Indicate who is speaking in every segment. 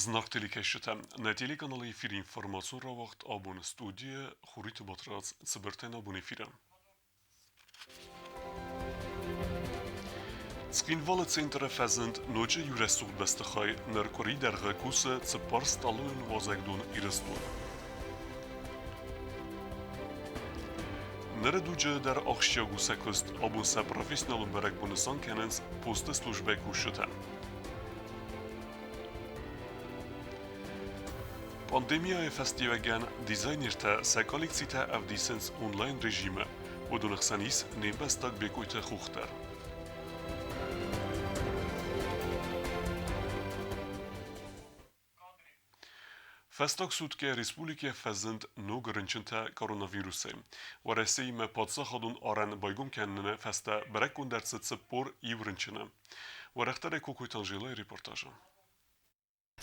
Speaker 1: Зынаргъ телекӕсджытӕ, нӕ телеканалы эфиры информацион рауагъд абоны студийы Хуриты Батрадз цыбыртӕн абон эфиры. Цхинвалы центры фӕзынд ноджы иу рӕсугъд бӕстыхай, ныр къуыри дӕргъы кусы цыппар стъалыйон уазӕгдон Ирыстон. Ныры дуджы дӕр ахсджиаг у сӕ куыст, абон сӕ профессионалон бӕрӕгбон нысан кӕнынц посты службӕйы кусджытӕ. Пандемияйы фӕстиуӕгӕн дизайнертӕ сӕ коллекцитӕ ӕвдисынц онлайн-режимы. Уыдоны хсӕн ис не мбӕстаг Бекъойты Хух дӕр. Фӕстаг суткӕ республикӕ фӕзынд ног рынчынтӕ коронавирусӕй. Уӕрӕсеимӕ паддзахадон арӕн байгом кӕныны фӕстӕ бӕрӕггонд ӕрцыд 41 рынчыны. Уӕрӕхдӕрӕй Кокойты Анжелӕйы репортажы.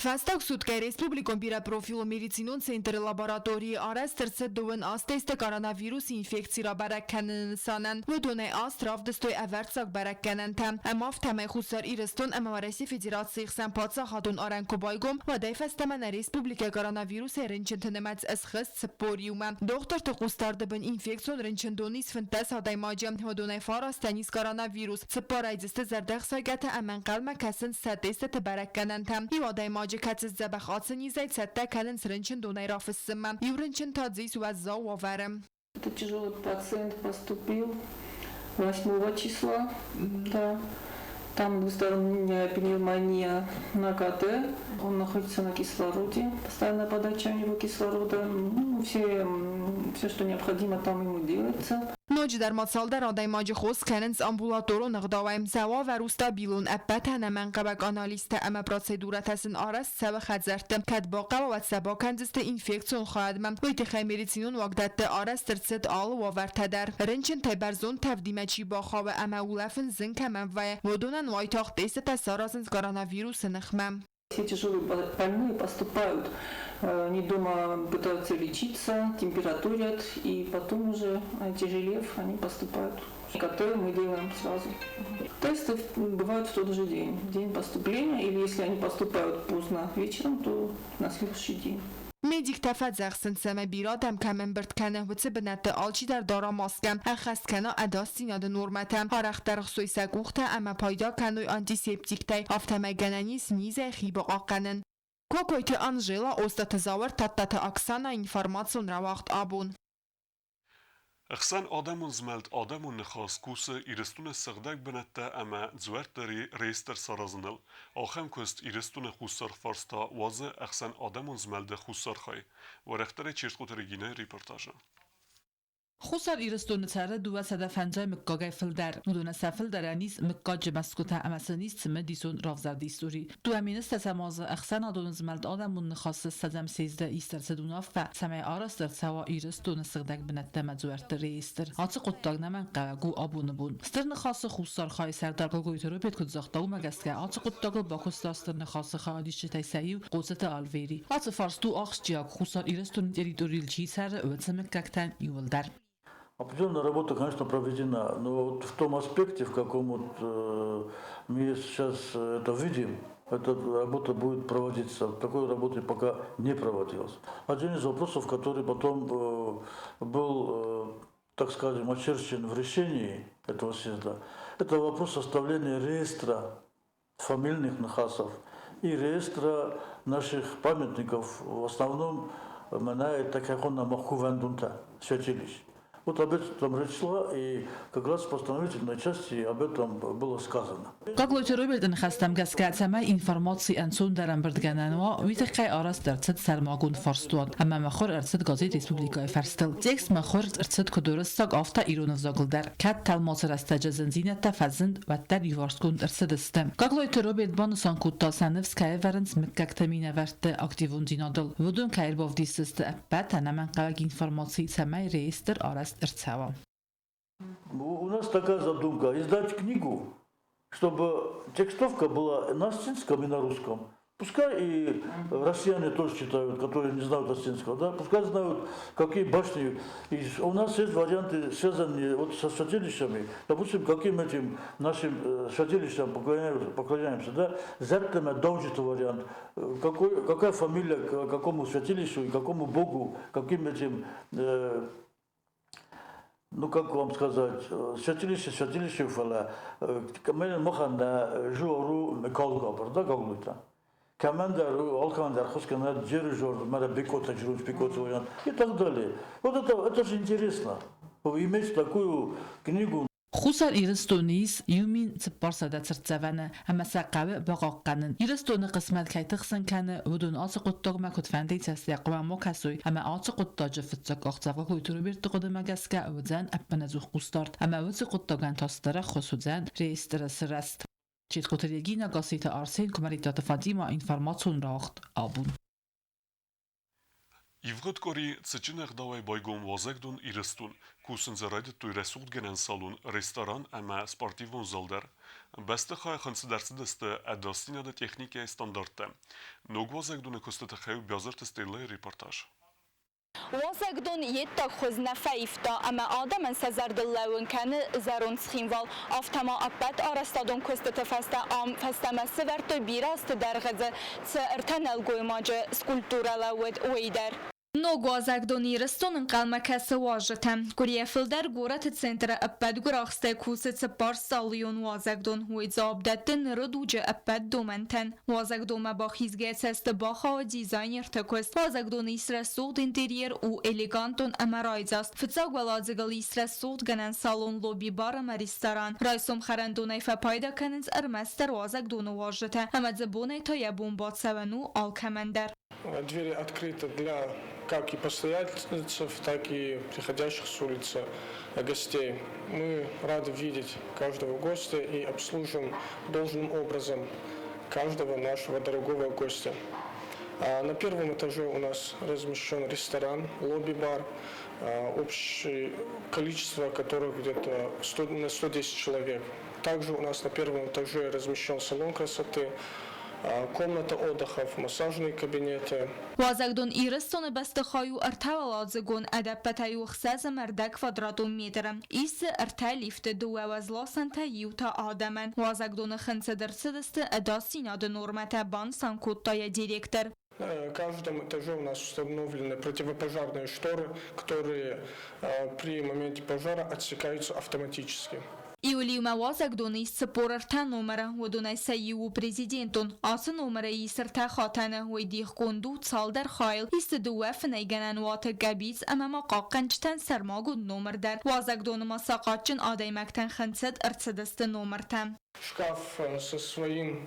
Speaker 2: Фӕстаг суткӕ республикон бирӕпрофилон медицинон центры лабораторийы арӕзт ӕрцыд дыууын аст тесты коронавирусы инфекци рабӕрӕг кӕныны нысанӕн. Уыдонӕй аст равдыстой ӕвӕрццаг бӕрӕггӕнӕнтӕ. Ӕмӕ афтӕмӕй Хуссар Ирыстон ӕмӕ Уӕрӕсейы Федерацийы хсӕн паддзахадон арӕн куы байгом, уӕдӕй фӕстӕмӕ нӕ республикӕ коронавирусӕй рынчынты нымӕц ысхызт 41-мӕ. Дохтырты хъусдарды бын инфекцион рынчындоны ис 15 адӕймаджы, уыдонӕй фарастӕн ис коронавирус. Цыппарӕй дзы сты зӕрдӕхсайгӕтӕ ӕмӕ ӕнхъӕлмӕ кӕсынц сӕ тестыты бӕрӕггӕнӕнтӕм. Иу адӕймаджы, кӕцы сдзӕбӕх ацы низӕй, цӕттӕ кӕнынц рынчындонӕй рафыссынмӕ. Иу рынчын та дзы ис уӕззау уавӕры.
Speaker 3: Этот тяжелый пациент поступил 8 числа. Да. Там двусторонняя пневмония на КТ. Он находится на кислороде, постоянная подача у него кислорода. Ну, все, все, что необходимо, там ему делается.
Speaker 2: Ноджыдӕр ма цалдӕр адӕймаджы хос кӕнынц амбулаторон ӕгъдауӕй. Сӕ уавӕр у стабилон, ӕппӕт ӕнӕмӕнгхъӕуӕг анализтӕ ӕмӕ процедурӕтӕ сын арӕзт цӕуы хӕдзӕртты. Кӕд бахъӕуа, уӕд сӕ бакӕндзысты инфекцион хайадмӕ. Уый тыххӕй медицинон уагдӕтты арӕзт ӕрцыд алы уавӕртӕ дӕр. Рынчынтӕй бӕрзонд тӕвдимӕ чи бахауы ӕмӕ улӕфын зын кӕмӕн вӕййы, уыдонӕн уайтагъд тестытӕ саразынц коронавирусы ныхмӕ.
Speaker 3: Все тяжелые больные поступают, они дома пытаются лечиться, температурят, и потом уже, отяжелев, они поступают. КТ мы делаем сразу. Тесты бывают в тот же день, день поступления, или если они поступают поздно вечером, то на следующий день.
Speaker 2: Медиктӕ фӕдзӕхсынц, ӕмӕ бирӕ адӕм кӕм ӕмбырд кӕны, уыцы бынӕтты алчидӕр дара маскӕ, ӕххӕст кӕна ӕдасдзинады нормӕтӕ, арӕхдӕр ӕхсой сӕ къухтӕ ӕмӕ пайда кӕной антисептиктӕй, афтӕмӕй гӕнӕн ис низӕй хи бахъахъхъӕнын. Кокойты Анжела, Остъаты Зауыр, Тадтаты Оксана, информацион рауагъд абон.
Speaker 1: Ӕхсӕн адӕмон змӕлд Адӕмон ныхас кусы Ирыстоны сыгъдӕг бынӕттӕ ӕмӕ дзуӕртты реестр саразыныл. Ахӕм куыст Ирыстоны Хуссар фарс та уадзы ӕхсӕн адӕмон змӕлды Хуссар хай. Уӕрӕхдӕрӕй Чертхъоты Регинӕйы репортажы.
Speaker 4: Хуссар Ирыстоны цӕры 250 мыггагӕй фылдӕр. Уыдонӕн сӕ фылдӕрӕн ис мыггаджы мӕсгуытӕ ӕмӕ сын ис цымыдисон равзӕрды истори. 2010 азы ӕхсӕнадон змӕлд адӕмон ныхасы ссӕдзӕм съезды ист ӕрцыд уынаффӕ, цӕмӕй арӕзт ӕрцӕуа Ирыстоны сыгъдӕг бынӕттӕ ӕмӕ дзуӕртты реестр. Ацы хъуыддаг нӕмӕнгхъӕуӕг у абоны бон. Стыр Ныхасы Хуссар хайы сӕрдар Гаглойты Роберт куыд загъта, уымӕ гӕсгӕ ацы хъуыддагыл бакуыста Стыр Ныхасы хайадисджытӕй сӕ иу Хъоцыты Альвери. Ацы фарст у ахсджиаг, Хуссар Ирыстоны территорийыл чи цӕры, уыцы мыггӕгтӕн иууылдӕр.
Speaker 5: Определенная работа, конечно, проведена, но вот в том аспекте, в каком вот мы сейчас это видим, эта работа будет проводиться. Такой работы пока не проводилась. Один из вопросов, который потом был, так скажем, очерчен в решении этого съезда, это вопрос составления реестра фамильных нхасов и реестра наших памятников, в основном мӕнӕ такӕхон ӕмӕ кувӕндонтӕ, святилищ. Вот об этом речь шла, и как раз в постановительной части об этом было сказано.
Speaker 4: Гаглойты Роберты ныхӕстӕм гӕсгӕ, цӕмӕй информаци ӕнцондӕр ӕмбырдгӕнӕн уа, уый тыххӕй арӕзт ӕрцыд сӕрмагонд фарстуат ӕмӕ мыхуыр ӕрцыд газет Республикӕйы фӕрстыл. Текст мыхуыр ӕрцыд куыд уырыссаг, афтӕ ирон ӕвзагыл дӕр. Кӕд тӕлмацы рӕстӕджы зындзинӕдтӕ фӕзынд, уӕддӕр иуварсгонд ӕрцыдысты. Гаглойты Роберт банысан кодта, сӕ ныфс кӕй ӕвӕрынц мыггӕгты минӕвӕртты активондзинадыл. Уыдон кӕй ӕрбавдисдзысты ӕппӕт ӕнӕмӕнгхъӕуӕг информаци, цӕмӕй реестр арӕзт ӕрцӕуа.
Speaker 5: У нас такая задумка – издать книгу, чтобы текстовка была на осетинском и на русском. Пускай и россияне тоже читают, которые не знают осетинского, да, пускай знают, какие башни. И у нас есть варианты, связанные вот со святилищами. Допустим, каким этим нашим святилищам поклоняемся, да, Зӕдтӕ мӕ дауджыты вариант. Какая фамилия к какому святилищу и какому богу, каким этим, ну как вам сказать, святилище, святилище, фӕлӕ мӕнӕн махӕн нӕ жору Микалгабыр, да, Гаглуйта. Кӕмӕндӕр, алкӕмӕндӕр хуыз кӕнӕ Джеры жор, мӕнӕ Бекъоты Джруч, Бекъоты вариант и так далее. Вот это же интересно, иметь такую книгу.
Speaker 4: Хуссар Ирыстоны ис 1400 цыртдзӕвӕны ӕмӕ сӕ хъӕуы бахъахъхъӕнын. Ирыстоны хъысмӕт кӕй тыхсын кӕны, уыдон ацы хъуыддагмӕ куыдфӕндыйы цӕстӕй хъуамӕ ма кӕсой ӕмӕ ацы хъуыддаджы фыццаг къахдзӕф Гаглойты Роберты хъуыдымӕ гӕсгӕ уыдзӕн ӕппынӕдзух хъусдард ӕмӕ уыцы хъуыддагӕн та стыр ӕххуыс уыдзӕн реестры сырӕзт. Четкоты Регина, Гасситы Арсен, Куымӕридтаты Фатимӕ, информацион рауагъд Абон.
Speaker 1: Ивгъуыд къуыри цытджын ӕгъдауӕй байгом уазӕгдон Ирыстон. Кусын дзы райдыдтой рӕсугъдгӕнӕн салон, ресторан ӕмӕ спортивон зал дӕр. Бӕстыхайы хынцыд ӕрцыдысты ӕдасдзинады техникӕйы стандарттӕ. Ног уазӕгдоны куысты тыххӕй у Биазырты Стеллӕйы репортаж.
Speaker 6: Уазӕгдон йе ддаг хуыз нӕ фӕивта ӕмӕ адӕмӕн сӕ зӕрдыл лӕууын кӕны зӕронд Цхинвал. Афтӕ ма ӕппӕт арӕзтадон куыстыты фӕстӕ ам фӕстӕмӕ сывӕрдтой бирӕ азты дӕргъы дзы цы ӕртӕ нӕлгоймаджы скульптурӕ лӕууыд, уый дӕр. Ног уазӕгдон Ирыстон ӕнхъӕлмӕ кӕсы уазджытӕм. Къуырийӕ фылдӕр горӕты центры ӕппӕт гуырахстӕй кусы цыппарстъалыйон уазӕгдон. Уый дзуапп дӕтты ныры дуджы ӕппӕт домӕнтӕн. Уазӕгдонмӕ бахизгӕ цӕсты бахауы дизайнерты куыст. Уазӕгдоны ис рӕсугъд интерьер, у элегантон ӕмӕ райдзаст. Фыццаг уӕладзыгыл ис рӕсугъдгӕнӕн салон, лобби-бар ӕмӕ ресторан. Райсом хӕрӕндонӕй фӕпайда кӕнынц ӕрмӕстдӕр уазӕгдоны уазджытӕ ӕмӕ дзы бонӕй та йӕ бон бацӕуӕн у алкӕмӕн дӕр.
Speaker 7: Двери открыты для как и постояльцев, так и приходящих с улицы гостей. Мы рады видеть каждого гостя и обслуживаем должным образом каждого нашего дорогого гостя. А на первом этаже у нас размещен ресторан, лобби-бар, общее количество которых где-то 100, на 110 человек. Также у нас на первом этаже размещен салон красоты, комната отдыхов, массажные кабинеты.
Speaker 6: Уазӕгдон Ирыстоны бӕстыхай у ӕртӕуӕладзыгон, ӕдӕппӕтӕй у ӕхсӕз ӕмӕ ӕрдӕг квадратон метры. Ис дзы ӕртӕ лифты, дыууӕ уӕзласӕнтӕ, иу та адӕмӕн. Уазӕгдоны хынцыд ӕрцыдысты ӕдасдзинады нормӕтӕ, банысан кодта йӕ директор.
Speaker 7: На каждом этаже у нас установлены противопожарные шторы, которые при моменте пожара отсекаются автоматически.
Speaker 6: Июлимӕ уазӕгдоны ис 43 номыры, уыдонӕй сӕ иу у президентон. Ацы номыры ис ӕртӕ хатӕны, уый дихгонд у цалдӕр хайыл. Ис дзы дыууӕ фынӕйгӕнӕн уаты, къӕбиц ӕмӕ ма хъахъхъӕнджытӕн сӕрмагонд номыр дӕр. Уазӕгдоны ма сахъатджын адӕймӕгтӕн хынцыд ӕрцыдысты номыртӕ.
Speaker 7: Шкаф со своим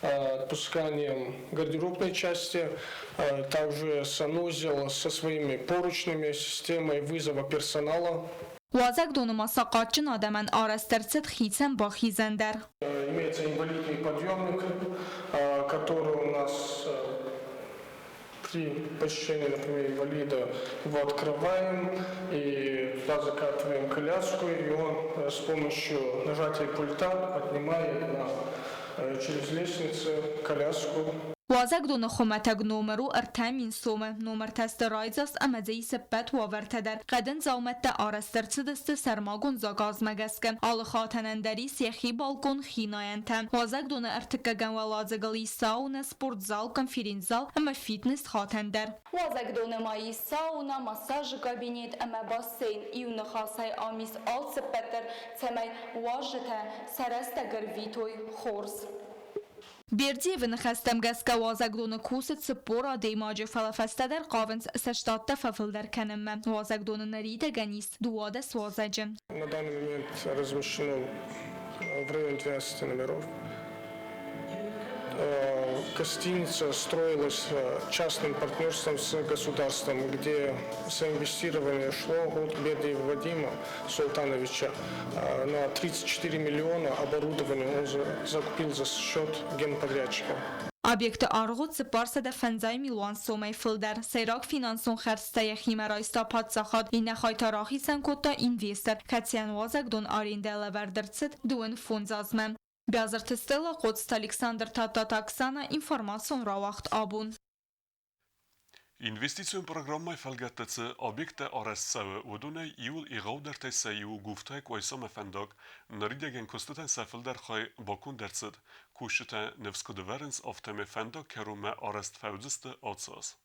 Speaker 7: отпусканием гардеробной части, также санузел со своими поручнями, системой вызова персонала.
Speaker 6: Уазӕгдоны ма сахъатджын адӕмӕн арӕзт ӕрцыд хицӕн бахизӕн дӕр.
Speaker 7: Имеется инвалидный подъемник, который у нас при посещении, например, инвалида, его открываем и туда закатываем коляску, и он с помощью нажатия пульта поднимает на, через лестницу коляску.
Speaker 6: Уазӕгдоны хуымӕтӕг номыр у 3000 сомы. Номыртӕ сты райдзаст ӕмӕ дзы ис ӕппӕт уавӕртӕ дӕр. Хъӕдын дзаумӕттӕ арӕзт ӕрцыдысты сӕрмагонд заказмӕ гӕсгӕ. Алы хатӕнӕн дӕр ис йӕхи балкон, хинайӕнтӕ. Уазӕгдоны ӕртыккӕгӕм уӕладзыгыл ис сауна, спортзал, конференц-зал ӕмӕ фитнес-хатӕн дӕр. Уазӕгдоны ма ис сауна, массажы кабинет ӕмӕ бассейн. Иу ныхасӕй ам ис алцыппӕт дӕр, цӕмӕй уазджытӕ сӕ рӕстӕг ӕрвитой хорз. Бердиевы ныхӕстӕм гӕсгӕ уазӕгдоны кусы 40 адӕймаджы, фӕлӕ фӕстӕдӕр хъавынц сӕ штаттӕ фӕфылдӕр кӕнынмӕ. Уазӕгдоны ныридӕгӕн ис 12 уазӕджы.
Speaker 7: На данный момент размещено в районе 12 номеров. Гостиница строилась частным партнерством с государством, где соинвестирование шло от Бердиева Вадима Султановича. На 34 миллиона оборудование он закупил за счет генподрядчика.
Speaker 6: Объекты аргъ у 405 милуан сомӕй фылдӕр. Сӕйраг финансон хӕрдзтӕ йӕхимӕ райста паддзахад, иннӕ хай та рахицӕн кодта инвестор, кӕцыйӕн уазӕгдон арендӕ лӕвӕрд ӕрцыд 25 азмӕ.
Speaker 8: Бязырты Стелла, Хъоцыты Александр, Тадтаты Оксана, информацион рауагъд Абон.
Speaker 1: Инвестицион программӕйы фӕлгӕтты цы объекттӕ арӕзт цӕуы, уыдонӕй иуыл егъаудӕртӕй сӕ иу Гуфтайы Къуайсамӕ фӕндаг. Ныридӕгӕн куыстытӕн сӕ фылдӕр хай баконд ӕрцыд. Кусджытӕ ныфс куыд ӕвӕрынц, афтӕмӕй фӕндаг кӕронмӕ арӕзт фӕуыдзысты ацы аз.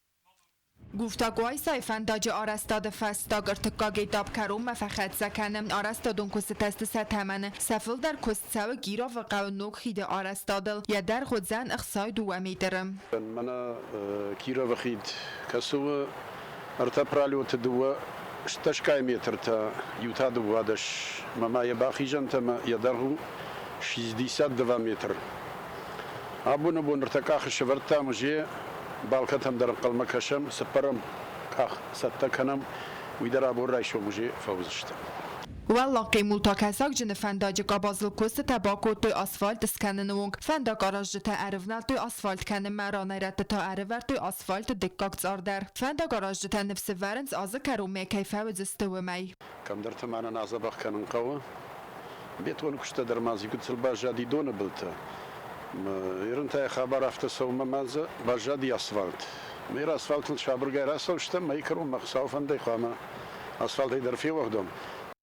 Speaker 2: Гуфта-Къуайсайы фӕндаджы арӕзтады фӕстаг ӕртыккаг этап кӕронмӕ фӕхӕццӕ кӕны. Арӕзтадон куыстытӕ сты сӕ тӕмӕны. Сӕ фылдӕр куыст цӕуы Кировы хъӕуы ног хиды арӕзтадыл. Йӕ дӕргъ уыдзӕн 62 метры.
Speaker 9: Мӕнӕ Кировы хид кӕцы у ӕртӕ пролеты дыууӕ стӕсгай метртӕ, иу та 12. Мӕ ма йӕ бахизӕнтӕ ӕмӕ йӕ дӕргъ у 62 метр. Абоны бон ӕртӕ къахы сӕвӕрдтам уже, балкӕтӕм дӕр ӕнхъӕлмӕ кӕсӕм, цыппӕрӕм къах цӕттӕ кӕнӕм, уый дӕр абон райсом уже фӕуыдзысты.
Speaker 2: Уӕллаг Хъемулта Кӕсагджыны фӕндаджы къабазыл куыстытӕ бакодтой асфальт скӕныны онг. Фӕндагаразджытӕ ӕрывнӕлдтой асфальт кӕнынмӕ, ранӕй-рӕтты та ӕрывӕрдтой асфальты дыккаг цъар дӕр. Фӕндагаразджытӕ ныфс ӕвӕрынц, азы кӕронмӕ кӕй фӕуыдзысты, уымӕй.
Speaker 9: Кӕмдӕрты ма нын адзӕбӕх кӕнын хъӕуы. Бетоны куыстӕ дӕр ма дзы гыццыл баззади доны былтӕ. Ерынтӕй хабар афтӕ цӕуы мӕ ма дзы баззади асфальт. Мӕ асфальтыл сабыргай рацӕудзыстӕм, мӕйы кӕронмӕ Хуыцауы фӕндӕй хъуамӕ асфальтӕй дӕр феуӕгъд уӕм.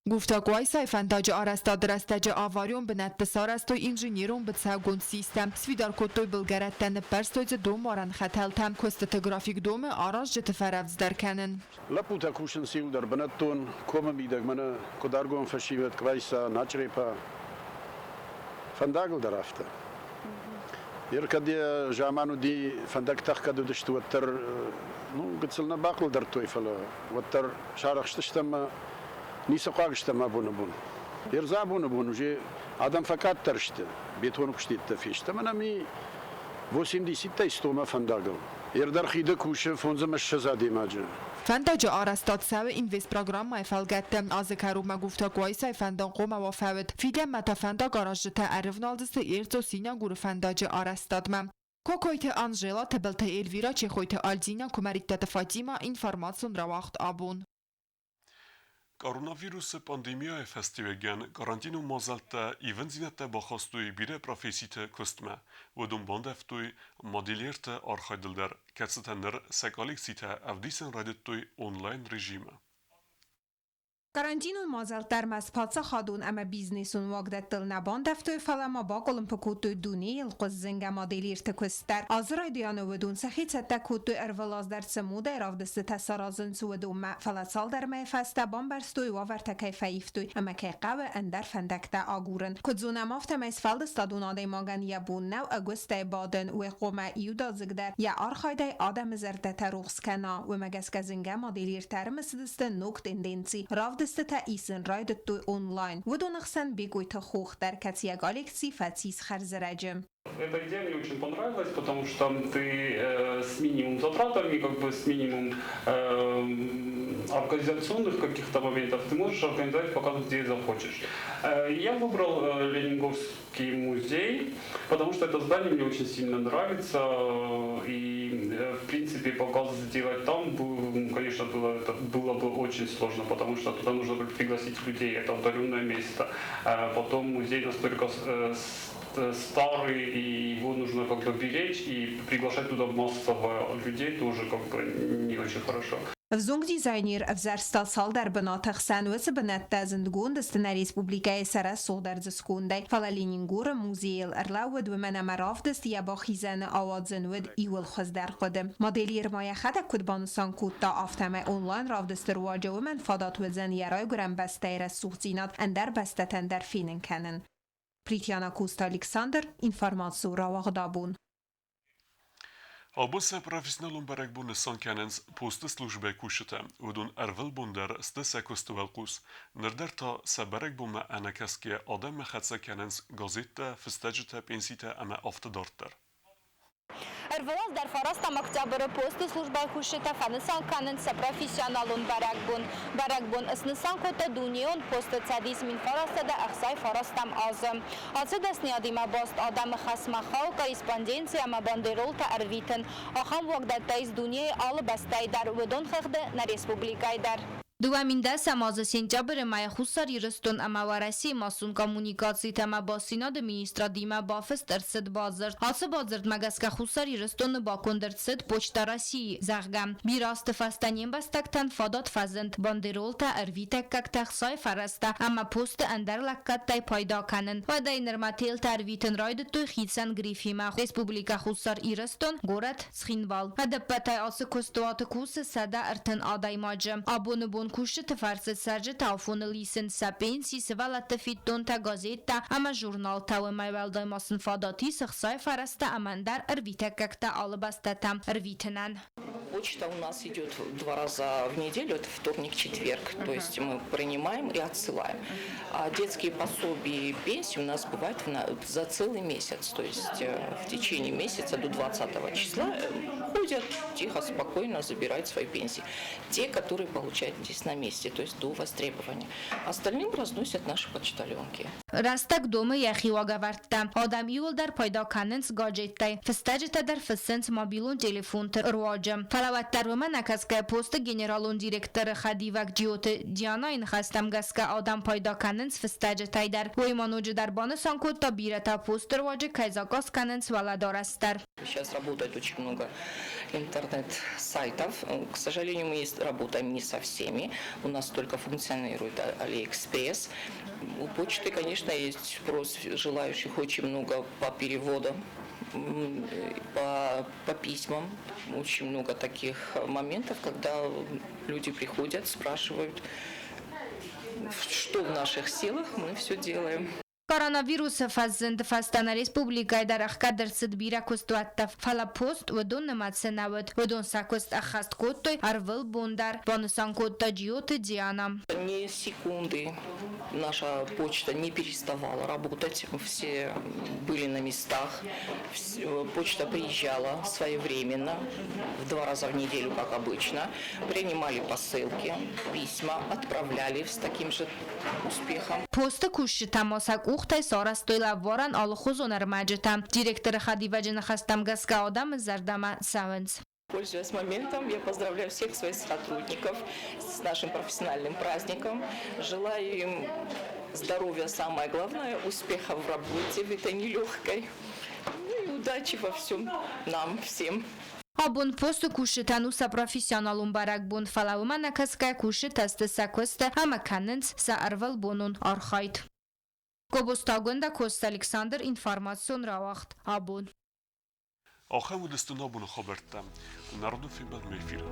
Speaker 2: Гуфта-Къуайсайы фӕндаджы арӕзтады рӕстӕджы аварион бынӕтты сарӕзтой инженерон быцӕугонд систӕ, сфидар кодтой былгӕрӕттӕ, ныппӕрстой дзы донуарӕн хӕтӕлтӕ. Куыстыты график домы аразджыты фӕрӕвдздӕр кӕнын.
Speaker 9: Лӕппутӕ кусынц иуылдӕр бынӕттон комы мидӕг, мӕнӕ Къуыдаргом фӕсивӕд, Къвайса, Начърепа. Фӕндагыл дӕр афтӕ. Ер кӕд йӕ заман уыди, фӕндӕгтӕ ӕхгӕд уыдысты, уӕддӕр ну, гыццыл нӕ бахъуылдӕрдтой, фӕлӕ уӕддӕр сарӕхстыстӕм ӕмӕ ницы хъуаг стӕм абоны бон. Ердзы абоны бон уже адӕм фӕкъаддӕр сты, бетоны куыстеттӕ фесты ӕмӕ нӕм и 80-ӕй стомӕ фӕндагыл. Ердӕр хиды кусы 25 адӕймаджы.
Speaker 2: Фӕндаджы арӕзтад цӕуы Инвестпрограммӕйы фӕлгӕтты. Азы кӕронмӕ Гуфта-Къуайсайы фӕндагхъомӕ уа фӕуд. Фидӕнмӕ та фӕндагаразджытӕ ӕрывналдзысты Эрцо-Синагуры фӕндаджы арӕзтадмӕ. Кокойты Анжела, Тыбылты Эльвира, Чехойты Альдина, Куымӕридтаты Фатимӕ, информацион рауагъд абон.
Speaker 1: Коронавирусы пандемияйы фӕстиуӕгӕн карантинон мадзӕлттӕ ивындзинӕдтӕ бахастой бирӕ професситы куыстмӕ. Уыдон бандӕвтой модельерты архайдыл дӕр, кӕцытӕ ныр сӕ коллекцитӕ ӕвдисын райдыдтой онлайн-режимы.
Speaker 10: Карантинон мадзӕлттӕ ӕрмӕст паддзахадон ӕмӕ бизнесон уагдӕттыл нӕ бандӕвтой, фӕлӕ ма бакъуылымпы кодтой дунейыл хъуыззынгӕ модельерты куыст дӕр. Азы райдианы уыдон сӕхи цӕттӕ кодтой ӕрвылаз дӕр цы модӕй равдыстытӕ саразынц, уыдонмӕ, фӕлӕ цалдӕр мӕйы фӕстӕ бамбӕрстой, уавӕртӕ кӕй фӕивтой ӕмӕ кӕй хъӕуы ӕндӕр фӕндӕгтӕ агурын. Куыд зонӕм, афтӕмӕй сфӕлдыстадон адӕймагӕн йӕ бон нӕу ӕгуыстӕй бадын, уый хъуамӕ иудадзыгдӕр йӕ архайдӕй адӕмы зӕрдӕтӕ рухс кӕна. Уымӕ гӕсгӕ зынгӕ модельертӕ ӕрымысыдысты ног тенденци, равдыстытӕ исын райдыдтой онлайн. Уыдоны хсӕн Бекъойты Хох дӕр, кӕцы йӕ коллекци фӕцис хӕрзӕрӕджы.
Speaker 11: Эта идея мне очень понравилась, потому что ты с минимум затратами, как бы с минимум организационных каких-то моментов ты можешь организовать показ, где захочешь. Я выбрал Ленингорский музей, потому что это здание мне очень сильно нравится, и, в принципе, показ сделать там, конечно, было, это было бы очень сложно, потому что туда нужно пригласить людей, это удаленное место. Потом музей настолько старый, и его нужно как бы беречь, и приглашать туда массово людей тоже как бы не очень хорошо.
Speaker 10: Ӕвзонг дизайнер ӕвзӕрста цалдӕр бынаты хсӕн уыцы бынӕттӕ зындгонд сты нӕ республикӕйы сӕ рӕсугъд ӕрдзы скондӕй, фӕлӕ Ленингоры музейыл ӕрлӕууыд, уымӕн ӕмӕ равдыст йӕ бахизӕны ауадзын уыд иууыл хуыздӕр хъуыды. Модельер ма йӕхӕдӕг куыд банысан кодта, афтӕмӕй онлайн-равдысты руаджы уымӕн фадат уыдзӕн йӕ райгуырӕн бӕстӕйы рӕсугъддзинад ӕндӕр бӕстӕтӕн дӕр фенын кӕнын. Притяна Куста Александр, информаци рауагъдабон.
Speaker 1: Абон сӕ профессионалон бӕрӕгбон нысан кӕнынц посты службӕйы кусджытӕ. Уыдон ӕрвылбон дӕр сты сӕ куысты уӕлхъус. Ныр дӕр та сӕ бӕрӕгбонмӕ ӕнӕкӕсгӕйӕ адӕммӕ хӕццӕ кӕнынц газеттӕ, фыстӕджытӕ, пенситӕ ӕмӕ афтӕ дарддӕр.
Speaker 6: Ӕрвылаз дӕр фарастӕм октябры посты службӕйы кусджытӕ фӕнысан кӕнынц сӕ профессионалон бӕрӕгбон. Бӕрӕгбон снысан кодта дунейон посты цӕдис 1969 азы. Ацы дӕсныйадимӕ баст адӕмы хӕсмӕ хауы корреспонденци ӕмӕ бандеролтӕ ӕрвитын. Ахӕм уагдӕттӕ ис дунейы алы бӕстӕйы дӕр, уыдон хыгъды нӕ республикӕйы дӕр.
Speaker 8: 2010 азы сентябры мӕйы Хуссар Ирыстон ӕмӕ Уӕрӕсейы массон коммуникациты ӕмӕ бастдзинады министрадимӕ бафыст ӕрцыд бадзырд. Ацы бадзырдмӕ гӕсгӕ Хуссар Ирыстоны баконд ӕрцыд Почта России, зӕгъгӕ. Бирӕ азты фӕстӕ не мбӕстӕгтӕн фадат фӕзынд бандеролтӕ, ӕрвитӕггӕгтӕ, ӕхцайы фӕрӕзтӕ ӕмӕ посты ӕндӕр лӕггӕдтӕй пайда кӕнын. Уӕдӕй нырмӕ телтӕ ӕрвитын райдыдтой хицӕн грифимӕ Республикӕ Хуссар Ирыстон, горӕт Цхинвал. Ӕдӕппӕтӕй ацы куыстуаты кусы 130 адӕймаджы. Абоны бон кусджыты фӕрцы цӕрджытӕ афоныл исынц сӕ пенси, сывӕллӕтты фиддонтӕ, газеттӕ ӕмӕ журналтӕ. Уымӕй уӕлдай ма сын фадат ис ӕхцайы фӕрӕзтӕ ӕмӕ ӕндӕр ӕрвитӕггӕгтӕ алы бӕстӕтӕм ӕрвитынӕн.
Speaker 12: Почта у нас идет два раза в неделю, это вторник, четверг. То есть мы принимаем и отсылаем. А детские пособия и пенсии у нас бывают за целый месяц. То есть в течение месяца до 20 числа ходят тихо, спокойно забирают свои пенсии. Те, которые получают здесь на месте, то есть до востребования. Остальным разносят наши почтальонки.
Speaker 8: Рӕстӕг домы йӕхи уагӕвӕрдтӕ. Адӕм иууылдӕр пайда кӕнынц гаджеттӕй, фыстӕджытӕ дӕр фыссынц мобилон телефонты руаджы. Фӕлӕ уӕддӕр уымӕ нӕкӕсгӕ посты генералон директоры хӕдивӕг Джиоты Дианайы ныхӕстӕм гӕсгӕ адӕм пайда кӕнынц фыстӕджытӕй дӕр. Уый ма ноджыдӕр банысан кодта, бирӕтӕ посты руаджы кӕй заказ кӕнынц уӕлӕдарӕс дӕр.
Speaker 12: Сейчас работает очень много интернет-сайтов. К сожалению, мы работаем не со всеми. У нас только функционирует Алиэкспресс. У почты, конечно, есть спрос желающих очень много по переводам, по письмам. Очень много таких моментов, когда люди приходят, спрашивают, что в наших силах, мы все делаем.
Speaker 8: Коронавирусы фӕзынды фӕстӕ нӕ республикӕйы дӕр ӕхгӕд ӕрцыд бирӕ куыстуӕттӕ, фӕлӕ пост уыдон нымӕцы нӕ уыд. Уыдон сӕ куыст ӕххӕст кодтой ӕрвылбон дӕр, банысан кодта Джиоты Диана.
Speaker 12: Ни секунды наша почта не переставала работать, все были на местах, почта приезжала своевременно, в два раза в неделю, как обычно, принимали посылки, письма, отправляли с таким же успехом.
Speaker 8: Посты кусджытӕ ма сӕ къухтӕй сарӕзтой лӕварӕн алыхуызон ӕрмӕджытӕ. Директоры хӕдивӕджы ныхӕстӕм гӕсгӕ адӕмы зӕрдӕмӕ цӕуынц.
Speaker 12: Пользуясь моментом, я поздравляю всех своих сотрудников с нашим профессиональным праздником. Желаю им здоровья, самое главное, успеха в работе, в этой нелегкой. Ну и удачи во всем нам всем.
Speaker 8: Абон посты кусджытӕн у сӕ профессионалон бӕрӕгбон, фӕлӕ уымӕ нӕкӕсгӕ кусджытӕ сты сӕ куысты ӕмӕ кӕнынц сӕ ӕрвылбонон архайд. Гобозты Агуындӕ, Коцты Александр, информацион рауагъд Абон.
Speaker 1: Ахӕм уыдысты нӕ абоны хабӕрттӕ. Народы фембӕлдмӕ эфиры.